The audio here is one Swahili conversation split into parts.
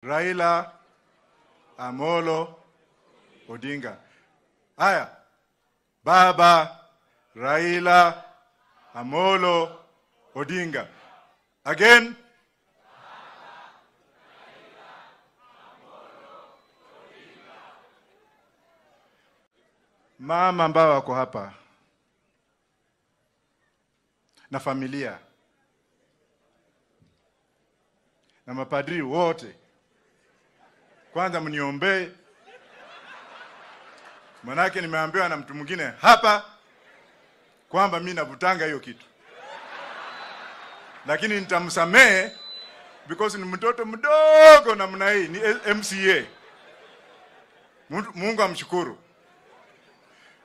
Raila Amolo Odinga. Haya, Baba Raila Amolo Odinga. Again. Mama ambao wako hapa na familia na mapadri wote, kwanza mniombee, manake nimeambiwa na mtu mwingine hapa kwamba mimi navutanga hiyo kitu, lakini nitamsamehe because ni mtoto mdogo namna hii, ni MCA. Mungu amshukuru.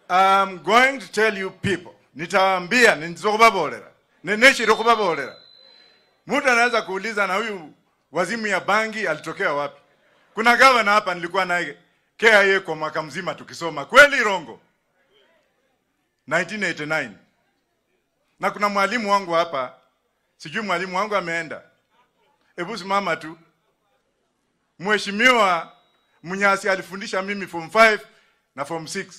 I'm going to tell you people, nitawaambia, nilizokubabolera, neneshirikubabolera. Mtu anaweza kuuliza na huyu wazimu ya bangi alitokea wapi? Kuna gavana hapa nilikuwa naye KIA kwa mwaka mzima tukisoma, kweli Rongo, 1989. Na kuna mwalimu wangu hapa, sijui mwalimu wangu ameenda. Hebu simama tu. Mheshimiwa Munyasi alifundisha mimi form 5 na form 6.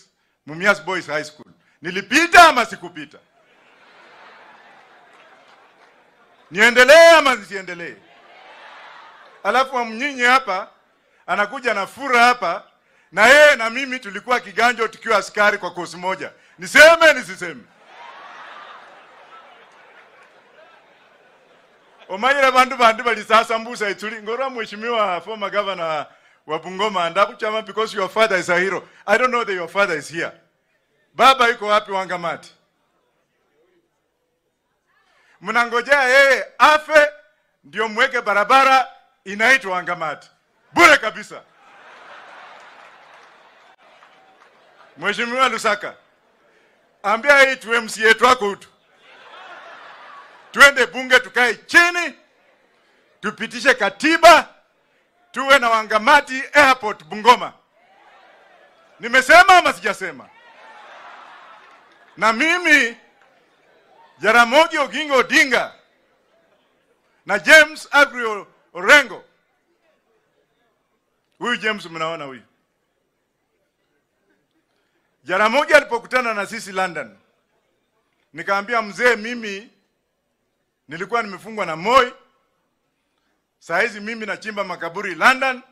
Mumias Boys High School. Nilipita ama sikupita? Niendelee ama nisiendelee? Alafu mnyinyi hapa anakuja na fura hapa, na yeye na mimi tulikuwa kiganjo tukiwa askari kwa kosi moja. Niseme nisiseme? Omanyira bandu bali sasa mbusa ituli ngora mheshimiwa former governor wa Bungoma ndakuchama because your father is a hero. I don't know that your father is here. Baba yuko wapi Wangamati? Mnangojea yeye afe ndio mweke barabara inaitwa Wangamati. Bure kabisa. Mheshimiwa Lusaka, ambia hii tu MCA yetu wako utu. Tuende bunge tukae chini, tupitishe katiba, tuwe na Wangamati Airport Bungoma. Nimesema ama sijasema? Na mimi Jaramogi Oginga Odinga na James Agri Orengo, huyu James mnaona huyu, Jaramogi alipokutana na sisi London, nikaambia mzee, mimi nilikuwa nimefungwa na Moi, saa hizi mimi nachimba makaburi London.